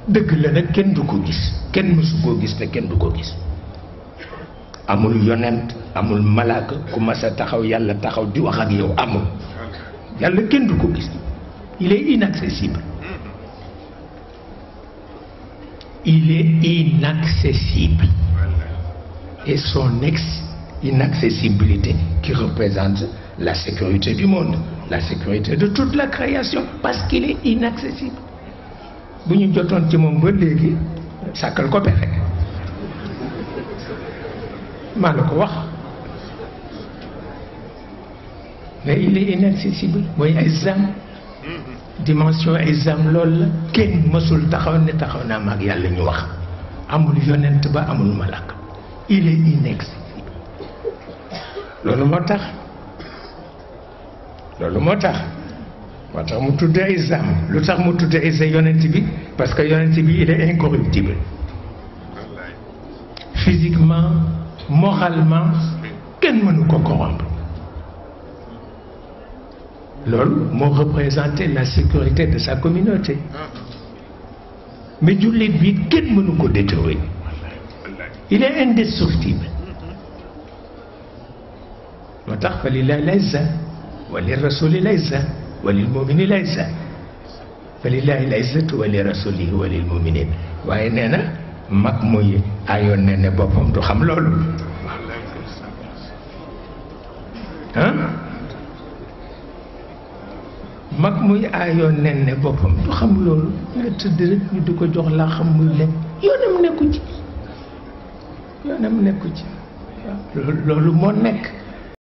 dëgg la nag kenn du ko gis kenn mësu koo gis te kenn du ko gis amul yonent amul malaaka ku mas a taxaw yàlla taxaw di wax ak yow amul yàlla kenn du ko gis il est inaccessible il est inaccessible et son inaccessibilité qui représente la sécurité du monde, la sécurité de toute la création, parce qu'il est inaccessible. bu ñu jotoon ci moom ba léegi sàkkal ko pexe maa la ko wax mais il est inaccessible mooy exam dimension exam loolu la kenn mësul taxaw ne taxaw naa maag yàlla ñu wax amul yonent ba amul malak il est inaccessible loolu moo tax mu tudd exam lu tax mu tudd exam yonent bi parce que yonent bi il est incorruptible physiquement moralement kenn mënu ko corrompre loolu moo représenté la sécurité de sa communauté mais jullit bi kenn mënu ko détruire il est indestructible moo tax fa lillahi l-izza wa li rasuli l-izza wa lil mu'minin l-izza fa lillahi l-izzatu wa li rasulihi wa lil mu'minin waaye nee na mag muy ayoon ne ne boppam du xam loolu mag muy aayoon nen ne boppam du xam loolu nga tëdd rek ñu di ko jox laa xam muy lekk yoonam nekku ci waaw loolu moo nekk